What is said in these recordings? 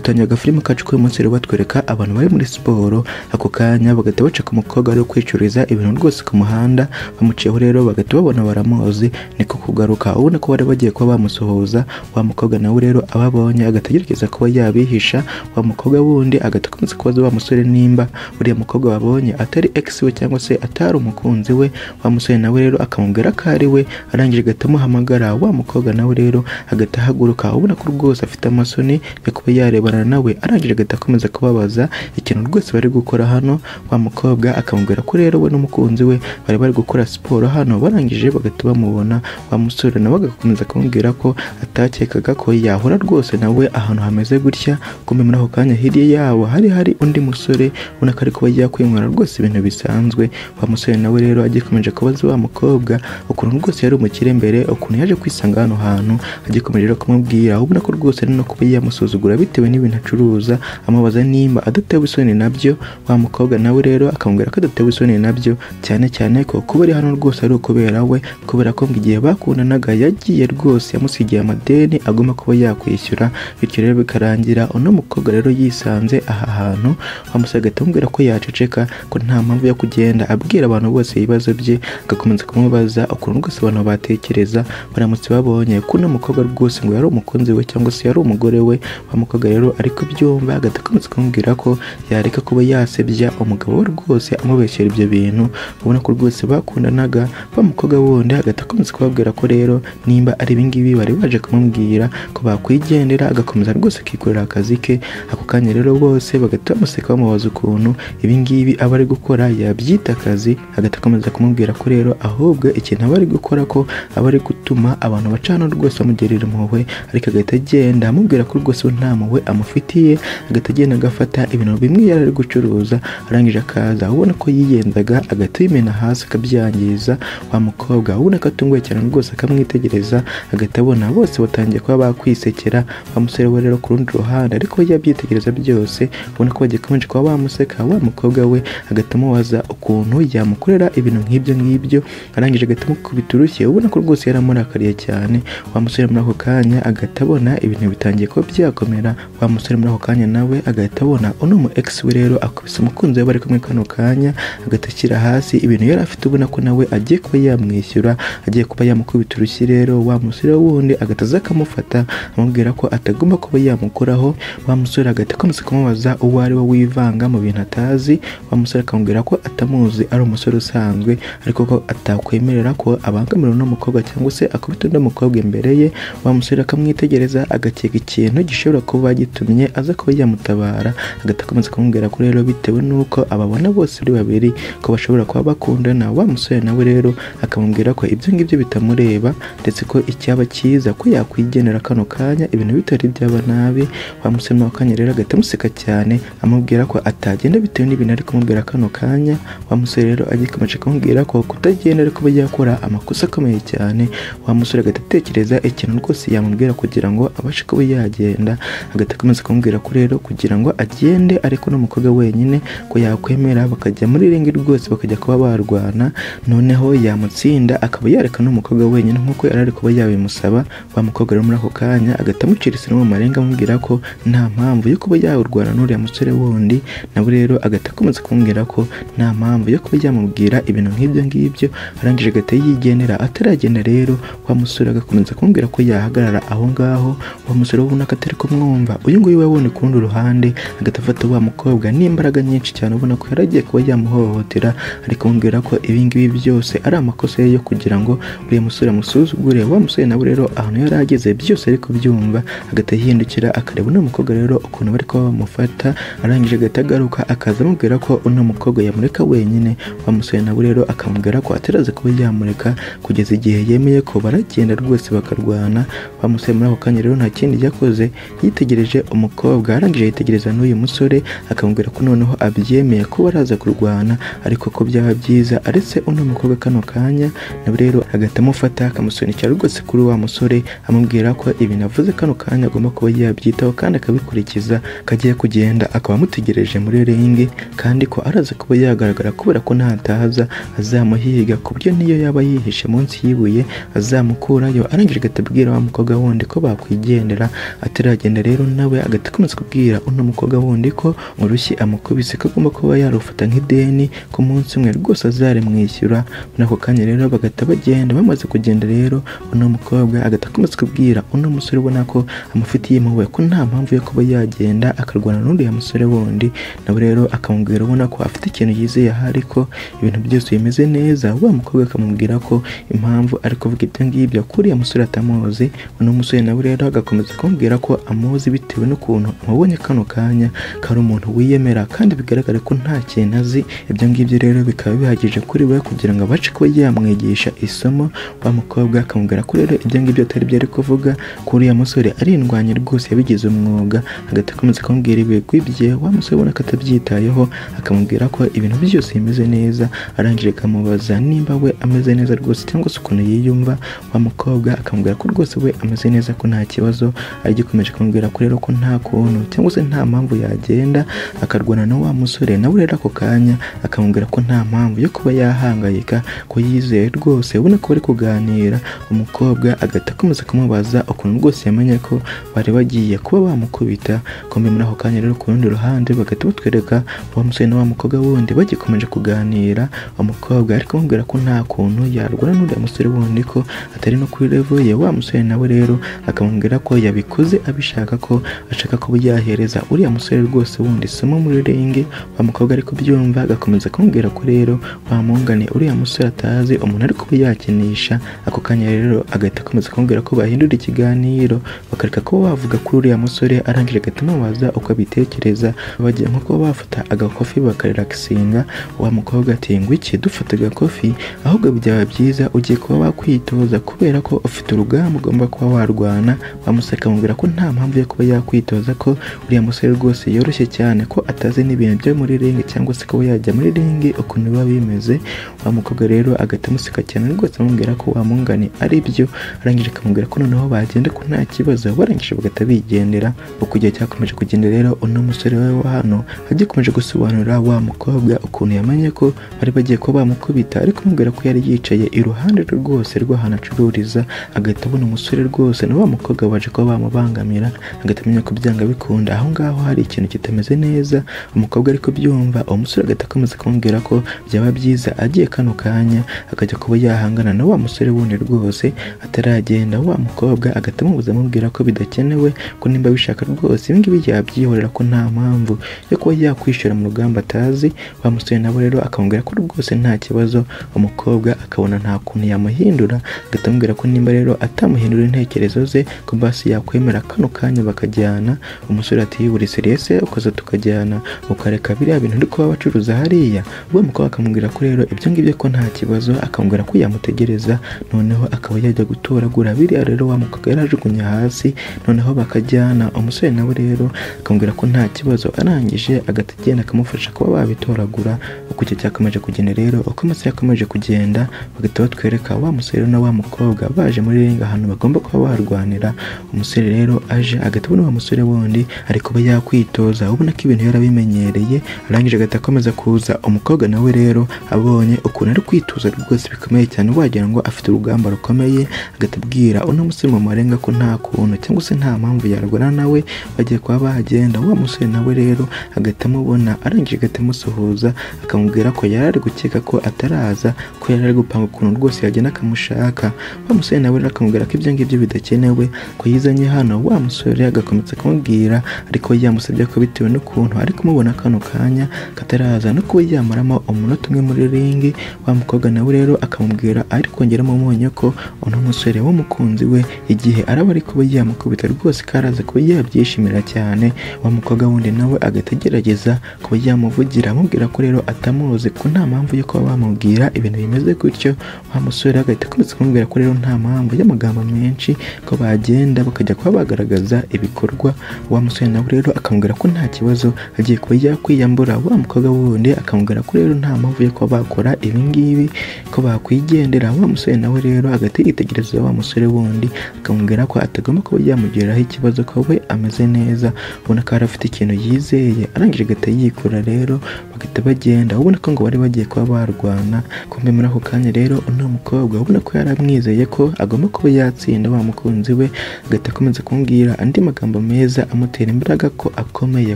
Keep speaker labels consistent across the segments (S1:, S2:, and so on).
S1: Dutangira agafilime kacu k'uyu munsi rero batwereka abantu bari muri siporo, ako kanya bagahita baca ku mukobwa wari kwicuriza ibintu rwose ku muhanda, bamuciyeho rero bagahita babona baramuzi, niko kugaruka ubona ko bari bagiye kuba bamusuhuza. Wa mukobwa nawe rero ababonye agahita agerageza kuba yabihisha. Wa mukobwa wundi agahita akomeza kubaza wa musore nimba uriya mukobwa babonye atari ex we cyangwa se atari umukunzi we. Wa musore nawe rero akamubwira ko ari we, arangije agahita amuhamagara. Wa mukobwa nawe rero agahita ahaguruka ubona ko rwose afite amasoni yo kuba yarebana nawe, arangije agahita akomeza kubabaza ikintu rwose bari gukora hano. Wa mukobwa akamubwira ko rero we n'umukunzi we bari bari gukora siporo hano, barangije bagahita bamubona. Wa musore nawe agakomeza kumubwira ko atakekaga ko yahura rwose nawe ahantu hameze gutya. Kumbe muri ako kanya hirya yabo hari undi musore ubona ko ari kuba yakwinywera rwose ibintu bisanzwe. Wa musore nawe rero agikomeje kubaza wa mukobwa ukuntu rwose yari umukire mbere, ukuntu yaje kwisanga hano hantu, agikomeje rero kumubwira ubona ko rwose ari no kuba yamusuzugura bitewe n'ibintu acuruza, amubaza nimba adatewe isoni nabyo. Wa mukobwa nawe rero akamubwira ko adatewe isoni nabyo, cyane cyane ko kuba ari hano rwose ari ukubera we, kubera ko ngo igihe bakundanaga yagiye rwose yamusigiye amadeni agomba kuba yakwishyura, bityo rero bikarangira uno mukobwa rero yisanze aha hantu. Wa musore agahita amubwira ko yaceceka, ko nta mpamvu yo kugenda abwira abantu bose ibibazo bye, agakomeza kumubaza ukuntu rwose abantu batekereza baramutse babonye ko uno mukobwa rwose ngo yari umukunzi we cyangwa se yari umugore we. Wa mukobwa rero ari kubyumva agahita akomeza kumubwira ko yareka kuba yasebya umugabo we rwose amubeshyera ibyo bintu, ubona ko rwose bakundanaga. Wa mukobwa wundi agahita akomeza kubabwira ko rero nimba ari ibingibi bari baje kumubwira ko bakwigendera, agakomeza rwose akikorera akazi ke. Ako kanya rero bose bagahita bamuseka bamubaza ukuntu ibingibi aba ari gukora yabyita akazi, agahita akomeza kumubwira ko rero ahubwo ikintu aba ari gukora ko aba ari gutuma abantu bacana rwose bamugirira impuhwe, ariko agahita agenda amubwira ko rwose nta mpuhwe amufitiye. Agahita agenda agafata ibintu bimwe yari ari gucuruza, arangije akaza ubona ko yiyenzaga agahita yimena hasi akabyangiza. Wa mukobwa ubona ko atunguwe cyane rwose akamwitegereza, agahita abona bose batangiye kuba bakwisekera. Wa musore we rero ku rundi ruhande ariko yabyitegereza byose, ubona ko bagikomeje kuba bamuseka. Wa mukobwa we agahita amubaza ukuntu yamukorera ibintu nk'ibyo ngibyo, arangije agahita amukubita urushyi, ubona ko rwose yaramurakariye cyane. Wa musore muri ako kanya agahita abona ibintu bitangiye kuba byakomera. Wa musore muri ako kanya nawe agahita abona uno mu ex we rero akubise umukunzi we bari kumwe kano kanya, agahita ashyira hasi ibintu yari afite, ubona ko nawe agiye kuba yamwishyura, agiye kuba yamukubita urushyi. Rero wa musore wundi agahita aza akamufata amubwira ko atagomba kuba yamukoraho. Wa musore agahita akomeza kumubaza uwo ari we wivanga mu bintu atazi. Wa musore akamubwira ko atamuzi, ari umusore usanzwe, ariko ko atakwemerera ko abangamira uno mukobwa cyangwa se akubita undi mukobwa imbere ye. Wa musore akamwitegereza agakeka ikintu gishobora kuba gitumye aza kuba yamutabara, agahita akomeza kumubwira ko rero bitewe n'uko ababona bose ari babiri ko bashobora kuba bakundana. Wa musore nawe rero akamubwira ko ibyo ngibyo bitamureba, ndetse ko icyaba cyiza ko yakwigenera kano kanya ibintu bitari byaba nabi. Wa musore muri ako kanya rero agahita amuseka cyane amubwira ko atagenda bitewe n'ibintu ari kumubwira kano kanya. Wa musore rero agikomeje kumubwira ko kutagenda ari kuba yakora amakosa akomeye cyane. Wa musore agahita atekereza ikintu rwose yamubwira kugira ngo abashe kuba yagenda, agahita akomeza kumubwira ko rero kugira ngo agende ariko n'umukobwa wenyine ko yakwemera bakajya muri ringi rwose bakajya kuba barwana, noneho yamutsinda akaba yareka n'umukobwa wenyine nk'uko yari ari kuba yabimusaba. Wa mukobwa rero muri ako kanya agahita amucira isoni mu marenga amubwira ko nta mpamvu yo kuba yarwana n'uriya musore wundi, nawe rero agahita akomeza kumubwira ko nta mpamvu yo kuba yamubwira ibintu nk'ibyo ngibyo, arangije agahita yigendera. Ataragenda rero wa musore agakomeza kumubwira ko yahagarara aho ngaho. Wa musore ubona ko atari kumwumva, uyu nguyu we wundi ku rundi ruhande agahita afata wa mukobwa n'imbaraga nyinshi cyane, ubona ko yari agiye kuba yamuhohotera, ari kumubwira ko ibi ngibi byose ari amakosa ye yo kugira ngo uriya musore amusuzugure. Wa musore nawe rero ahantu yari ageze byose ari kubyumva, agahita yihindukira akareba uno mukobwa rero ukuntu bari kuba bamufata, arangije agahita agaruka akaza amubwira ko uno mukobwa yamureka wenyine. Wa musore nawe rero akamubwira ko ataraza kuba yamureka kugeza igihe yemeye ko baragenda rwose bakarwana. Wa musore muri ako kanya rero nta kindi yakoze, yitegereje umukobwa, arangije yitegereza n'uyu musore akamubwira ko noneho abyemeye ko baraza kurwana, ariko ko byaba byiza aretse uno mukobwa kano kanya. Nawe rero agahita amufata akamusunikira rwose kuri wa musore, amubwira ko ibintu avuze kano kanya agomba kuba yabyitaho kandi akabikurikiza, kagiye kugenda akaba amutegereje muri ringi, kandi ko araza kuba yagaragara kubera ko nataza azamuhiga ku buryo niyo yaba yihishe munsi y'ibuye azamukurayo. Arangije agahita abwira wa mukobwa wundi ko bakwigendera. Ataragenda rero nawe we agahita akomeza kubwira uno mukobwa wundi ko urushyi amukubise ko agomba kuba yarufata nk'ideni ku munsi umwe rwose azarimwishyura. Muri ako kanya rero bagahita bagenda. Bamaze kugenda rero uno mukobwa agahita akomeza kubwira uno musore ubona ko amufitiye impuhwe ko nta mpamvu yo kuba yagenda akarwana n'uriya musore wundi, nawe rero akamubwira ubona ko afite ikintu yizeye ahari ko ibintu byose bimeze neza. Wa mukobwa akamubwira ko impamvu ari kuvuga ibyo ngibyo ko uriya musore atamuzi. Uno musore nawe rero agakomeza kumubwira ko amuzi bitewe n'ukuntu amubonye kano kanya ko ari umuntu wiyemera kandi bigaragara ko nta kintu azi. Ibyo ngibyo rero bikaba bihagije kuri we kugira ngo abashe kuba yamwigisha isomo. Wa mukobwa akamubwira ko rero ibyo ngibyo atari byo ari kuvuga, ko uriya musore ari indwanyi rwose yabigize umwuga. Agahita akomeza kumubwira ibigwi bye. Wa musore ubona ko atabyitayeho akamubwira ko ibintu byose bimeze neza, arangije akamubaza nimba we ameze neza rwose cyangwa se ukuntu yiyumva. Wa mukobwa akamubwira ko rwose we ameze neza ko nta kibazo, agikomeje kumubwira ko rero ko nta kuntu cyangwa se nta mpamvu yagenda akarwana na wa musore. Nawe rero ako kanya akamubwira ko nta mpamvu yo kuba yahangayika, ko yizeye rwose. Ubona ko bari kuganira, umukobwa agahita akomeza kumubaza ukuntu rwose yamenye ko bari bagiye kuba bamukubita. Kumbe muri ako kanya rero ku rundi ruhande bagahita batwereka wa musore na wa mukobwa wundi bagikomeje kuganira. Umukobwa ari kumubwira ko nta kuntu yarwana n'uriya musore wundi ko atari no kuri level ye. Wa musore nawe rero akamubwira ko yabikoze abishaka, ko ashaka kuba yahereza uriya musore rwose wundi isomo muri ringi. Wa mukobwa ari kubyumva agakomeza kumubwira ko rero wamungane uriya musore atazi umuntu ari kuba yakinisha. Ako kanya rero agahita akomeza kumubwira ko bahindura ikiganiro bakareka kuba bavuga kuri uriya musore. Arangije agahita amubaza uko abitekereza, bagiye nko kuba bafata agakofi bakarelaxinga. Wa mukobwa ati ngo iki dufata agakofi, ahubwo byaba byiza ugiye kuba wakwitoza kubera ko ufite urugamba ugomba kuba warwana. Wa musore akamubwira ko nta mpamvu yo kuba yakwitoza, ko uriya musore rwose yoroshye cyane, ko atazi n'ibintu byo muri ringi cyangwa se kuba yajya muri ringi ukuntu biba bimeze. Wa mukobwa rero agahita amuseka cyane rwose amubwira ko wamungane ari byo. Arangije akamubwira ko noneho bagenda ko nta kibazo, barangije bagahita bigendera. Uko igihe cyakomeje kugenda rero uno musore we wa hano agikomeje gusobanurira wa mukobwa ukuntu yamenye ko bari bagiye kuba bamukubita, ariko amubwira ko yari yicaye iruhande rwose rw'ahantu acururiza, agahita abona umusore rwose na wa mukobwa baje kuba bamubangamira, agahita amenya ko byanga bikunda aho ngaho hari ikintu kitameze neza. Umukobwa ariko byumva, uwo musore agahita akomeza kumubwira ko byaba byiza agiye kano kanya akajya kuba yahangana na wa musore wundi rwose ataragenda. Wa mukobwa agahita amubuza amubwira ko bidakenewe, ko nimba bishaka rwose ibi ngibi yabyihorera, ko nta mpamvu yo kuba yakwishyura mu rugamba atazi. Wa musore nawe rero akamubwira ko rwose nta kibazo. Umukobwa akabona nta kuntu yamuhindura, agahita amubwira ko nimba rero atamuhindura intekerezo ze ko basi yakwemera kano kanya bakajyana. Umusore ati buri seriese ukaza tukajyana ukareka biriya bintu uri kuba bacuruza hariya. Wa mukobwa akamubwira ko rero ibyo ngibyo ko nta kibazo, akamubwira ko yamutegereza noneho akaba yajya gutoragura biriya rero wa mukobwa yarajugunya hasi, noneho bakajyana. Umusore nawe rero akamubwira ko nta kibazo, arangije agahita agenda akamufasha kuba babitoragura. Uko icyo cyakomeje kugenda rero, uko amasaha yakomeje kugenda, bagahita batwereka wa musore na wa mukobwa baje muri ringi ahantu bagomba kuba barwanira. Umusore rero aje agahita abona wa musore wundi ari kuba yakwitoza, ubona ko ibintu yarabimenyereye. Arangije agahita akomeza kuza. Umukobwa nawe rero abonye ukuntu ari kwitoza rwose bikomeye cyane, wagira ngo afite urugamba rukomeye, agahita abwira uno musore mu marenga ko nta kuntu cyangwa se nta mpamvu yarwana nawe, bagiye kuba bagenda. Wa musore nawe rero agahita amubona, arangije agahita amusuhuza akamubwira ko yari ari gukeka ko ataraza, ko yari ari gupanga ukuntu rwose yagenda akamushaka. Wa musore nawe rero akamubwira ko ibyo ngibyo bidakenewe, ko yizanye hano. Wa musore agakomeza kumubwira ariko yamusabye ko bitewe n'ukuntu ari kumubona kano kanya kataraza no kuba yamaramo umunota umwe muri ringi. Wa mukobwa nawe rero akamubwira ari kongeramo umunyu ko uno musore w'umukunzi we igihe araba ari kuba yamukubita rwose karaza kuba yabyishimira cyane. Wa mukobwa wundi nawe agahita agerageza kuba yamuvugira amubwira ko rero atamuzi, ko nta mpamvu yo kuba bamubwira ibintu bimeze gutyo. Wa musore agahita akomeza kumubwira ko rero nta mpamvu y'amagambo menshi, ko bagenda bakajya kuba bagaragaza ibikorwa. Wa musore nawe rero akamubwira ko nta kibazo agiye kuba yakwiyambura. Wa mukobwa wundi akamubwira ko rero nta mpamvu yo kuba bakora ibi ngibi, ko bakwigendera. Wa musore nawe rero agahita yitegereza wa musore wundi akamubwira ko atagomba kuba yamugiraho ikibazo, ko we ameze neza, ubona ko yari afite ikintu yizeye. Arangije agahita yikura rero bagahita bagenda, ubona ko ngo bari bagiye kuba barwana. Kumbe muri ako kanya rero uno mukobwa ubona ko yari amwizeye ko agomba kuba yatsinda wa mukunzi we, agahita akomeza kumubwira andi magambo meza amutera imbaraga ko akomeye,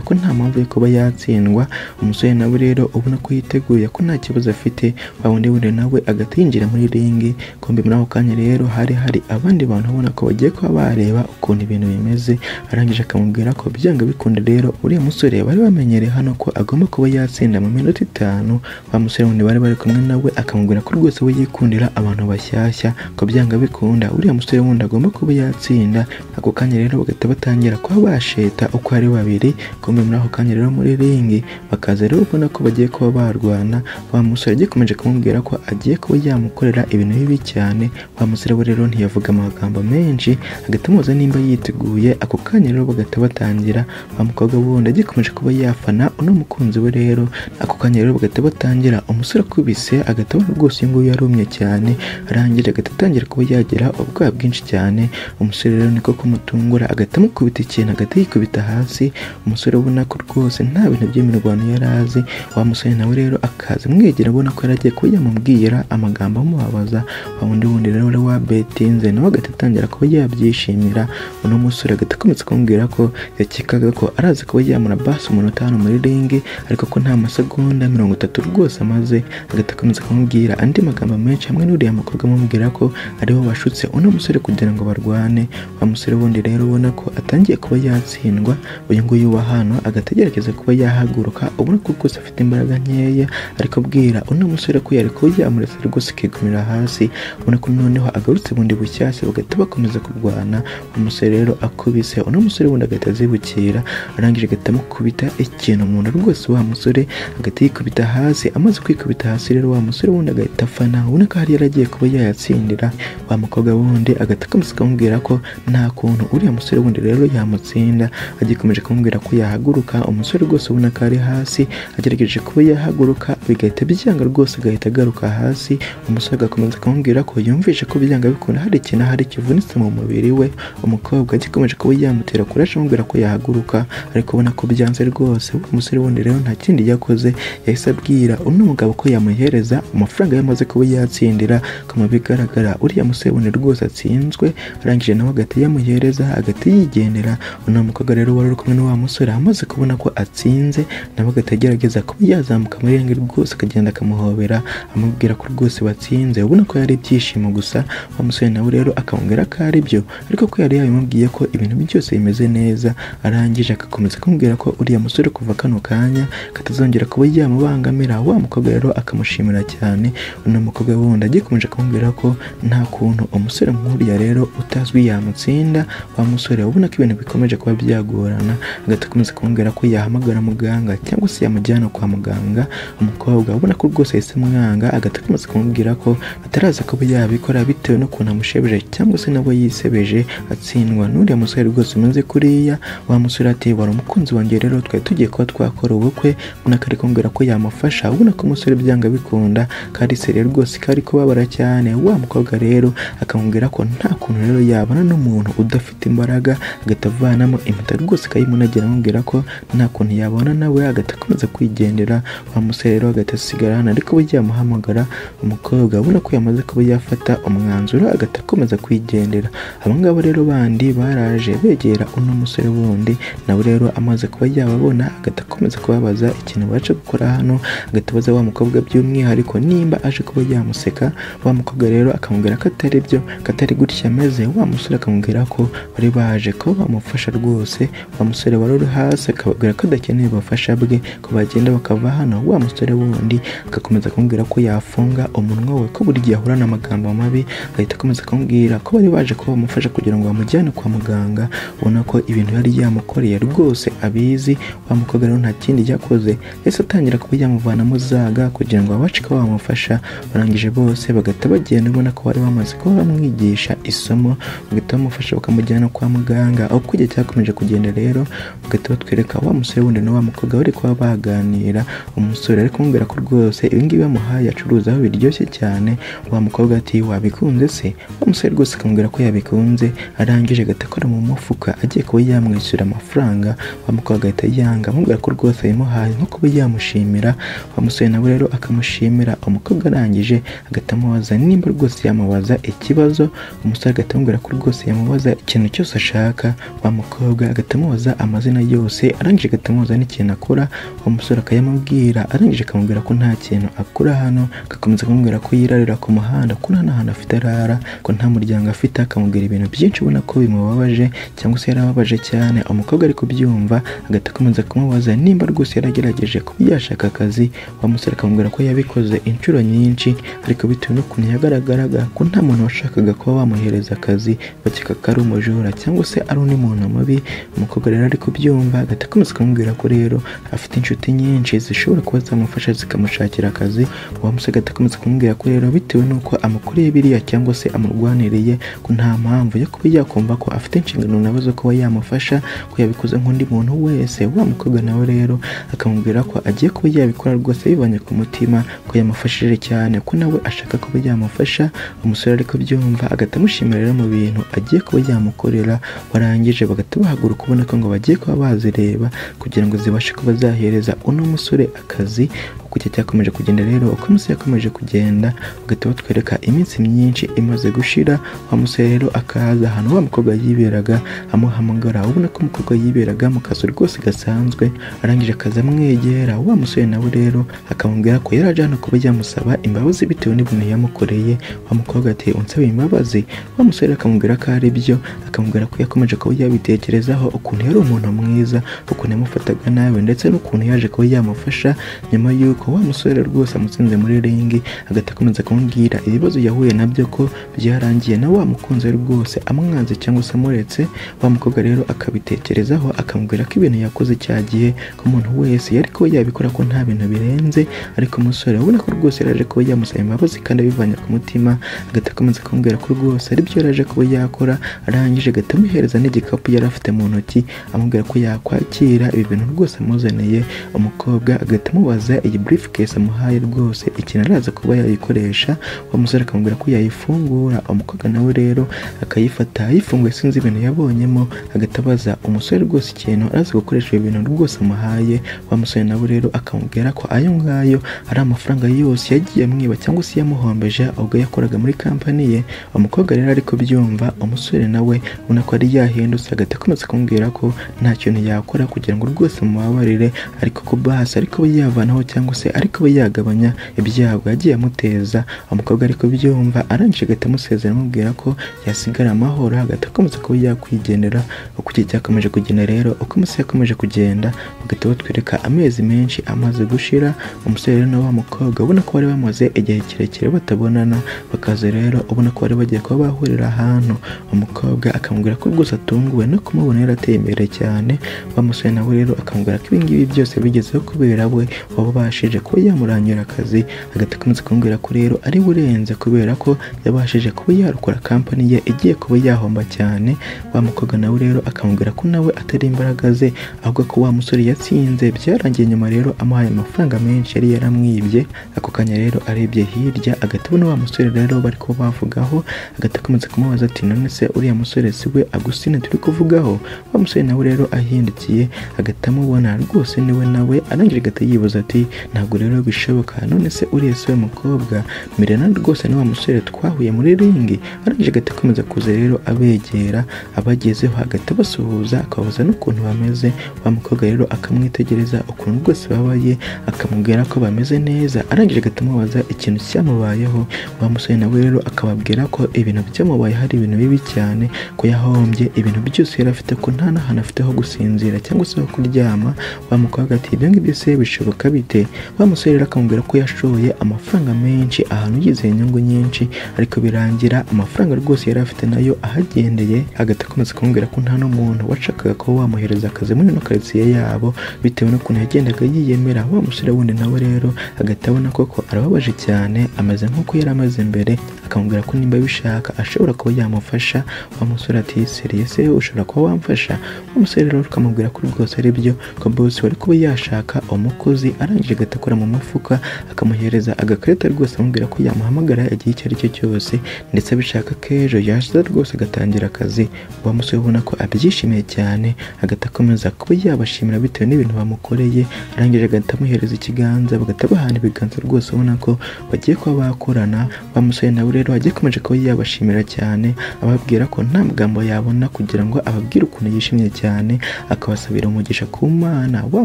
S1: ko nta mpamvu yo kuba yatsindwa. Umusore nawe rero ubona ko yiteguye, ko nta kibazo afite. Wa wundi wundi nawe agahita yinjira muri ringi. Kumbe muri ako kanya rero hari hari abandi bantu ubona ko bagiye kuba bareba ukuntu ibintu bimeze. Arangije akamubwira ko byanga bikunda rero uriya musore bari bamenyereye hano ko agomba kuba yatsinda mu minota 5. Wa musore wundi bari bari kumwe nawe akamubwira ko rwose we yikundira abantu bashyashya, ko byanga bikunda uriya musore wundi agomba kuba yatsinda. Ako kanya rero bagahita batangira kuba basheta uko ari babiri. Kumbe muri ako kanya rero muri ringi bakaza rero ubona ko bagiye kuba barwana. Wa musore agikomeje kumubwira ko agiye kuba yamukorera ibintu bibi cyane. Wa musore we rero ntiyavuga amagambo menshi, agahita amubaza nimba yiteguye. Ako kanya rero bagahita batangira. Wa mukobwa wundi agikomeje kuba yafana uno mukunzi we rero. Ako kanya rero bagahita batangira. Umusore akubise agahita abona rwose uyu nguyu yarumye cyane, arangije agahita atangira kuba yagira ubwoba bwinshi cyane. Umusore rero niko kumutungura agahita amukubita ikintu, agahita yikubita hasi. Umusore ubona ko rwose nta bintu by'imirwano yari azi. Wa musore nawe rero akaza amwegera abona ko yari agiye kuba yamubwira amagambo amubabaza. Wa wundi wundi rero wari wabetinze nawe agahita atangira kuba yabyishimira. Uno musore agahita akomeza kumubwira ko yakekaga ko araza kuba yamura basi umunota hano muri ringi, ariko ko nta masegonda 30 rwose amaze. Agahita akomeza kumubwira andi magambo menshi hamwe n'uriya mukobwa amubwira ko aribo bashutse uno musore kugira ngo barwane. Wa musore wundi rero ubona ko atangiye kuba yatsindwa, uyu nguyu wa hano agahita agerageza kuba yahaguruka, ubona ko rwose afite imbaraga nkeya, ariko abwira uno musore ko yari kuba yamuretse rwose akigumira hasi. Ubona ko noneho agarutse bundi bushyashya, bagahita bakomeza kurwana. Umusore rero akubise uno musore wundi agahita azibukira, arangije agahita amukubita ikintu mu nda rwose. Wa musore agahita yikubita hasi. Amaze kwikubita hasi rero wa musore wundi agahita afana, ubona ko hari yaragiye kuba yayatsindira. Wa mukobwa wundi agahita akomeza kumubwira ko nta kuntu uriya musore wundi rero yamutsinda. Agikomeje kumubwira ko yahaguruka, umusore rwose ubona ko ari hasi agerageje kuba yahaguruka bigahita byanga rwose, agahita agaruka hasi. Umusore agakomeza kumubwira ko yumvishe ko byanga bikunda hari ikintu ahari kivunitse mu mubiri we. Umukobwa agikomeje kuba yamutera kuraje amubwira ko yahaguruka, ariko ubona ko byanze rwose. Umusore wundi rero nta kindi yakoze, yahise abwira uno mugabo ko yamuhereza amafaranga yamaze kuba yatsindira. Kama bigaragara uriya musore wundi rwose atsinzwe, arangije nawe agahita yamuhereza agahita yigendera. Uno mukobwa rero wari uri kumwe na wa musore amaze kubona ko atsinze, nawe agahita agerageza kuba yazamuka muri ringi rwose akagenda akamuhobera amubwira ko rwose batsinze, ubona ko yari ibyishimo gusa. Wa musore nawe rero akamubwira ko ari byo, ariko ko yari yabimubwiye ko ibintu byose bimeze neza. Arangije agakomeza kumubwira ko uriya musore kuva kano kanya katazongera kuba yamubangamira. Wa mukobwa rero akamushimira cyane. Uno mukobwa wundi agikomeje kumubwira ko nta kuntu umusore nk'uriya rero utazwi yamutsinda. Wa musore ubona ko ibintu bikomeje kuba byagorana, agahita akomeza kumubwira ko yahamagara muganga cyangwa se yamujyana kwa muganga. Umukobwa ubona ko rwose yahise amwanga, agahita akomeza kumubwira ko ataraza kuba yabikora bitewe n'ukuntu amushebeje cyangwa se nawe yisebeje atsindwa n'uriya musore rwose umeze kuriya. Wa musore ati wari umukunzi wanjye rero twari tugiye kuba twakora ubukwe, ubona ko ari kumubwira ko yamufasha. Ubona ko umusore byanga bikunda kandi se rero rwose kari kubabara cyane. Wa mukobwa rero akamubwira ko nta kuntu rero yabana n'umuntu udafite imbaraga, agahita avanamo impeta rwose akayimunagira amubwira ko nta kuntu yabana nawe, agahita akomeza kwigendera. Wa musore rero agahita asigara hano, ariko we yamuhamagara. Umukobwa ubona ko yamaze kuba yafata umwanzuro, agahita akomeza kwigendera. Aba ngaba rero bandi baraje begera uno musore wundi, nawe rero amaze kuba yababona agahita akomeza kubabaza ikintu baje gukora hano. Agahita abaza wa mukobwa by'umwihariko nimba aje kuba yamuseka. Wa mukobwa rero akamubwira ko atari byo, ko atari gutya ameze. Wa musore akamubwira ko bari baje ko bamufasha rwose. Wa musore wari uri hasi akababwira ko adakeneye ubufasha bwe, ko bagenda bakava hano. Wa musore wundi agakomeza kumubwira ko yafunga umunwa we, ko buri gihe ahura n'amagambo mabi. Agahita akomeza kumubwira ko bari baje ko bamufasha kugira ngo bamujyane kwa muganga, ubona ko ibintu yari yamukoreye rwose abizi. Wa mukobwa rero nta kindi yakoze, yahise atangira kuba yamuvanamo zaga kugira ngo babashe kuba bamufasha. Barangije bose bagahita bagenda, ubona ko bari bamaze kuba bamwigisha isomo, bagahita bamufasha bakamujyana kwa muganga. Uko igihe cyakomeje kugenda rero bagahita batwereka wa musore wundi na wa mukobwa bari kuba baganira. Umusore ari kumubwira ko rwose ibi ngibi bamuhaye acuruza aho biryoshye cyane. Wa mukobwa ati wabikunze se? Wa musore rwose akamubwira ko yabikunze. Arangije agahita akora mu mufuka agiye kuba yamwishyura amafaranga. Wa mukobwa agahita yanga amubwira ko rwose yamuhaye nko kuba yamushimira. Wa musore nawe rero akamushimira. Umukobwa arangije agahita amubaza nimba rwose yamubaza ikibazo. Umusore agahita amubwira ko rwose yamubaza ikintu cyose ashaka. Wa mukobwa agahita amubaza amazina yose, arangije agahita amubaza n'ikintu akora. Wa musore akayamubwira, arangije akamubwira ko nta kintu akora hano, agakomeza kumubwira ko yirarira ku muhanda, ko nta hantu afite arara, ko nta muryango afite, akamubwira ibintu byinshi ubona ko bimubabaje cyangwa se yarababaje cyane. Umukobwa ari kubyumva agahita akomeza kumubaza nimba rwose yaragerageje kuba yashaka akazi. Wa musore akamubwira ko yabikoze inshuro nyinshi, ariko bitewe n'ukuntu yagaragaraga ko nta muntu washakaga kuba wamuhereza akazi, bakeka ko ari umujura cyangwa se ari undi muntu mubi. Umukobwa rero ari kubyumva agahita akomeza kumubwira ko rero afite inshuti nyinshi zishobora kuba zamufasha zikamushakira akazi. Wa musore agahita akomeza kumubwira ko rero bitewe n'uko amukoreye biriya cyangwa se amurwaniriye, ko nta mpamvu yo kuba yakumva ko afite inshingano nawe zo kuba yamufasha, ko yabikoze nk'undi muntu wese. Wa mukobwa nawe rero akamubwira ko agiye kuba yabikora rwose bivanye ku mutima, ko yamufashije cyane, ko nawe ashaka kuba yamufasha. Umusore ariko byumva agahita amushimira rero mu bintu agiye kuba yamukorera. Barangije bagahita bahaguruka ubona ko ngo bagiye kuba bazireba kugira ngo zibashe kuba zahereza uno musore akazi. Uko icyo cyakomeje kugenda rero, uko umusore yakomeje kugenda, bagahita batwereka iminsi myinshi imaze gushira. Wa musore rero akaza ahantu wa mukobwa yiberaga amuhamagara, ubona ko umukobwa yiberaga mu kazu rwose gasanzwe. Arangije akaza amwegera. Wa musore nawe rero akamubwira ko yari aje hano kuba yamusaba imbabazi bitewe n'ibintu yamukoreye. Wa mukobwa ati unsaba imbabazi? Wa musore akamubwira ko ari byo, akamubwira ko yakomeje kuba yabitekerezaho ukuntu yari umuntu mwiza, ukuntu yamufataga nabi, ndetse n'ukuntu yaje kuba yamufasha nyuma y'uko wa musore rwose amutsinze muri ringi. Agahita akomeza kumubwira ibibazo yahuye nabyo ko byarangiye na wa mukunzi we rwose amwanze cyangwa se amuretse. Wa mukobwa rero akabitekerezaho, akamubwira ko ibintu yakoze cya gihe ko umuntu wese yari kuba yabikora, ko nta bintu birenze. Ariko umusore ubona ko rwose yaraje kuba yamusaba imbabazi kandi abivanye ku mutima. Agahita akomeza kumubwira ko rwose aribyo yaraje kuba yakora. Arangije agahita amuhereza n'igikapu yari afite mu ntoki, amubwira ko yakwakira ibi bintu rwose amuzaniye. Umukobwa agahita amubaza iyi briefcase amuhaye rwose ikintu araza kuba yayikoresha. Wa musore akamubwira ko yayifungura. Umukobwa nawe rero akayifata, ayifunguye sinzi ibintu yabonyemo. Agahita abaza umusore rwose ikintu araza gukoresha ibi bintu rwose amuhaye. Wa musore nawe rero akamubwira ko ayo ngayo ari amafaranga yose yagiye amwiba cyangwa se yamuhombeje ubwo yakoraga muri kampani ye. Umukobwa rero ariko byumva, umusore nawe ubona ko ari yahindutse, agahita akomeza kumubwira ko nta kintu yakora kugira ngo rwose amubabarire, ariko ko basi ariko yavanaho cyangwa se ariko yagabanya ibyago yagiye amuteza. Umukobwa ariko byumva, arangije agahita amusezera amubwira ko yasigara amahoro, agahita akomeza kuba yakwigendera. Uko igihe cyakomeje kugenda rero, uko umusore yakomeje kugenda, bagahita batwereka amezi menshi amaze gushira. Umusore rero na wa mukobwa ubona ko bari bamaze igihe kirekire batabonana, bakaza rero ubona ko bari bagiye kuba bahurira ahantu. Umukobwa akamubwira ko rwose atunguwe no kumubona yarateye imbere cyane. Wa musore nawe rero akamubwira ko ibingibi byose bigezeho kubera we wabashije kuba yamurangira akazi. Agahita akomeza kumubwira ko rero ari urenze kubera ko yabashije kuba yarokora kampani ye igiye kuba yahomba cyane. Wa mukobwa nawe rero akamubwira ko nawe atari imbaraga ze, ahubwo ko wa musore yatsinze. Byarangiye nyuma rero amuhaye amafaranga menshi yari yaramwibye. Ako kanya rero arebye hirya agahita abona wa musore rero bari kuba bavugaho. Agahita akomeza kumubaza ati none se uriya musore si we Agusine turi kuvugaho? Wa musore nawe rero ahindukiye agahita amubona rwose niwe nawe. Arangije agahita yibaza ati ntabwo rero bishoboka, none se uriya si we mukobwa Mirena rwose ni wa musore twahuye muri ringi? Arangije agahita akomeza kuza rero abegera, abagezeho agahita abasuhuza, akababaza n'ukuntu bameze. Wa mukobwa rero akamwitegereza ukuntu rwose babaye, akamubwira ko bameze neza. Arangije agahita amubaza ikintu cyamubayeho. Wa musore nawe rero akababwira ko ibintu byamubaye hari ibintu bibi cyane, ko yahombye ibintu byose yari afite, ko nta n'ahantu afite ho gusinzira cyangwa se ho kuryama. Wa mukobwa ati ibyo ngibyo se bishoboka bite? Wa musore rero akamubwira ko yashoye amafaranga menshi ahantu yizeye inyungu nyinshi, ariko birangira amafaranga rwose yari afite nayo ahagendeye. Agahita akomeza kumubwira ko nta n'umuntu washakaga kuba wamuhereza akazi muri ino karitsiye yabo bitewe n'ukuntu yagendaga yiyemera. Wa musore wundi nawe rero agahita abona koko arababaje cyane, ameze nk'uko yari amaze mbere. Akamubwira ko nimba abishaka ashobora kuba yamufasha. Wa musore ati seriye se ushobora kuba wamfasha? Wa musore rero akamubwira ko rwose ari byo, ko boss wari kuba yashaka umukozi. Arangije agahita akora mu mufuka akamuhereza agakarita rwose amubwira ko yamuhamagara igihe icyo ari cyo cyose, ndetse abishaka k'ejo yaza rwose agatangira akazi. Wa musore ubona ko abyishimiye cyane, agahita akomeza kuba yabashimira bitewe n'ibintu bamukoreye. Arangije agahita amuhereza ikiganza, bagahita bahana ibiganza rwose ubona ko bagiye kuba bakorana. Wa musore nawe rero agikomeje kuba yabashimira cyane, ababwira ko nta magambo yabona kugira ngo ababwire ukuntu yishimye cyane, akabasabira umugisha ku Mana. Wa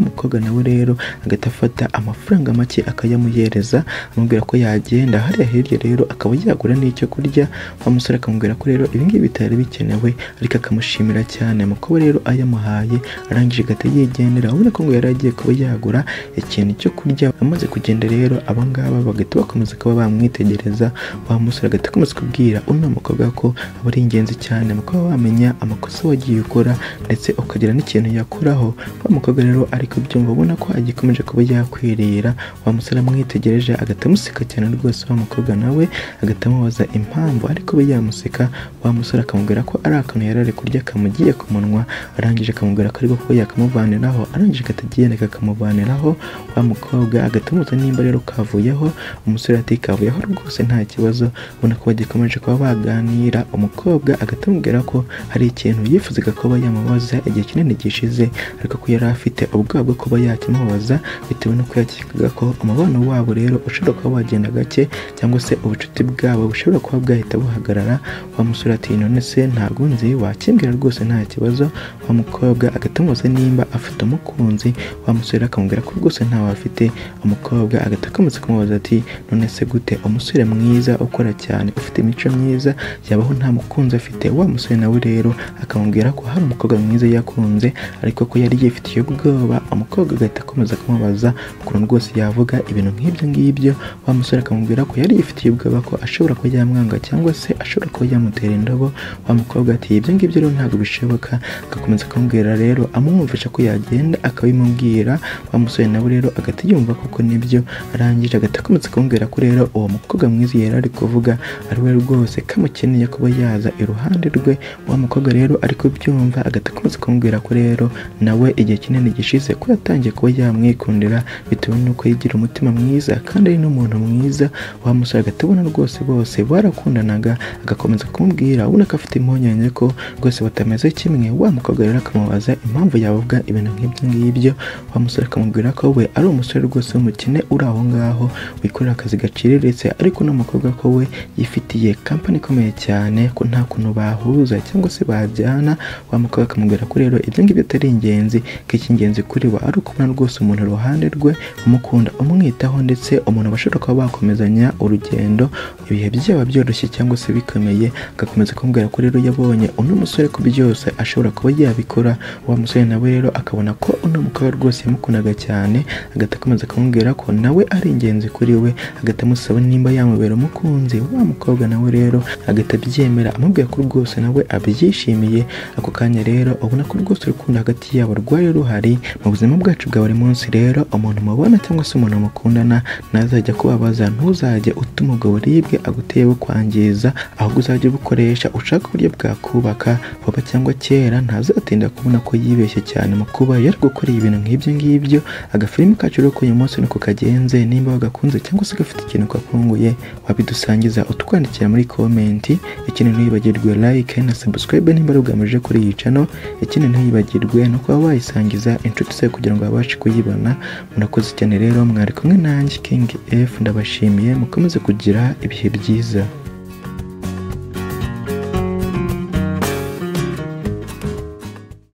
S1: mukobwa nawe rero agahita afata amafaranga make akayamuhereza, amubwira ko yagenda hariya hirya rero akaba yagura n'icyo kurya. Wa musore akamubwira ko rero ibi ngibi bitari bikenewe, ariko akamushimira cyane. Mukobwa rero ayamuhaye arangije agahita yigendera, ubona ko ngo yari agiye kuba yagura ikintu cyo kurya. Amaze kugenda rero abangaba bagahita bakomeza kuba bamwitegereza. Wa musore agahita akomeza kubwira uno mukobwa ko aba ari ingenzi cyane mu kuba wamenya amakosa wagiye ukora ndetse ukagira n'ikintu yakoraho. Wa mukobwa rero ari kubyumva ubona ko agikomeje kuba yakwirira. Wa musore amwitegereje agahita amuseka cyane rwose. Wa mukobwa nawe agahita amubaza impamvu ariko we yamuseka. Wa musore akamubwira ko ari akantu yari ari kurya kamugiye ku munwa, arangije akamubwira ko ariko ko yakamuvaniraho, arangije agahita agenda kakamuvaniraho. Wa mukobwa agahita amubaza nimba rero kavuyeho. Umusore ati kavuyeho rwose nta kibazo. Ubona ko bagikomeje kuba baganira. Umukobwa agahita amubwira ko hari ikintu yifuzaga kuba yamubaza igihe kinini gishize, ariko ko yari afite ubwoba bwo kuba yakimubaza bitewe n'uko yakekaga ko umubano wabo rero ushobora kuba wagenda gake, cyangwa se ubucuti bwabo bushobora kuba bwahita buhagarara. Wa musore ati none se ntabwo nzi, wakimbwira rwose nta kibazo. Wa mukobwa agahita amubaza nimba afite umukunzi. Wa musore akamubwira ko rwose ntawe afite. Umukobwa agahita akomeza kumubaza ati none se gute umusore mwiza ukora cyane ufite imico myiza yabaho nta mukunzi afite? Wa musore nawe rero akamubwira ko hari umukobwa mwiza yakunze, ariko ko yari yifitiye ubwoba. Umukobwa agahita akomeza kumubaza ukuntu rwose yavuga ibintu nk'ibyo ngibyo. Wa musore akamubwira ko yari yifitiye ubwoba ko ashobora kuba yamwanga cyangwa se ashobora kuba yamutera indobo. Wa mukobwa ati ibyo ngibyo rero ntabwo bishoboka. Agakomeza kumubwira rero amwumvisha ko yagenda akabimubwira. Wa musore nawe rero agahita yumva koko nibyo, arangije agahita akomeza kumubwira ko rero uwo mukobwa mwiza yari ari kuvuga ari we rwose kamukeneye kuba yaza iruhande rwe. Wa mukobwa rero ari kubyumva agahita akomeza kumubwira ko rero nawe igihe kinini gishize ko yatangiye kuba yamwikundira bitewe n'uko yigira umutima mwiza kandi ari n'umuntu mwiza. Wa musore agahita abona rwose bose barakundanaga, agakomeza kumubwira ubona ko afite impungenge ko rwose batameze kimwe. Wa mukobwa rero akamubaza impamvu yavuga ibintu nk'ibyo ngibyo. Wa musore akamubwira ko we ari umusore rwose w'umukene uri aho ngaho wikorera akazi gaciriritse, ariko n'umukobwa ko we yifitiye kampani ikomeye cyane ko nta kuntu bahuza cyangwa se bajyana. Wa mukobwa akamubwira ko rero ibyo ngibyo atari ingenzi, ko icy'ingenzi kuri we ari ukubona rwose umuntu iruhande rwe umukunda umwitaho, ndetse umuntu bashobora kuba bakomezanya urugendo ibihe byaba byoroshye cyangwa se bikomeye. Agakomeza kumubwira ko rero yabonye uno musore ko byose ashobora kuba yabikora. Wa musore nawe rero akabona ko uno mukobwa rwose yamukundaga cyane, agahita akomeza kumubwira ko nawe ari ingenzi kuri we, agahita amusaba nimba yamubera umukunzi. Wa mukobwa nawe rero agahita abyemera amubwira ko rwose nawe abyishimiye. Ako kanya rero ubona ko rwose urukundo hagati yabo rwari ruhari. Mu buzima bwacu bwa buri munsi rero umuntu mubona cyangwa se umuntu mukundana ntazajya kubabaza, ntuzajye utuma ubwo buribwe aguteye bukwangiza, ahubwo uzajya ubukoresha ushaka uburyo bwakubaka vuba cyangwa kera. Ntazatinda kubona ko yibeshye cyane mu kuba yari gukora ibintu nk'ibyo ngibyo. Agafilimi kacu rero k'uyu munsi nuko kagenze. Nimba wagakunze cyangwa se gafite ikintu kakunguye wabidusangiza utwandikira muri komenti. Ikindi ntuyibagirwe like na subscribe nimba ari ubwa kuri iyi channel. Ikindi ntuyibagirwe no kuba wayisangiza inshuti zawe kugira ngo babashe kuyibona. Murakoze cyane rero, mwari kumwe nanjye King F, ndabashimiye, mukomeze kugira ibihe byiza.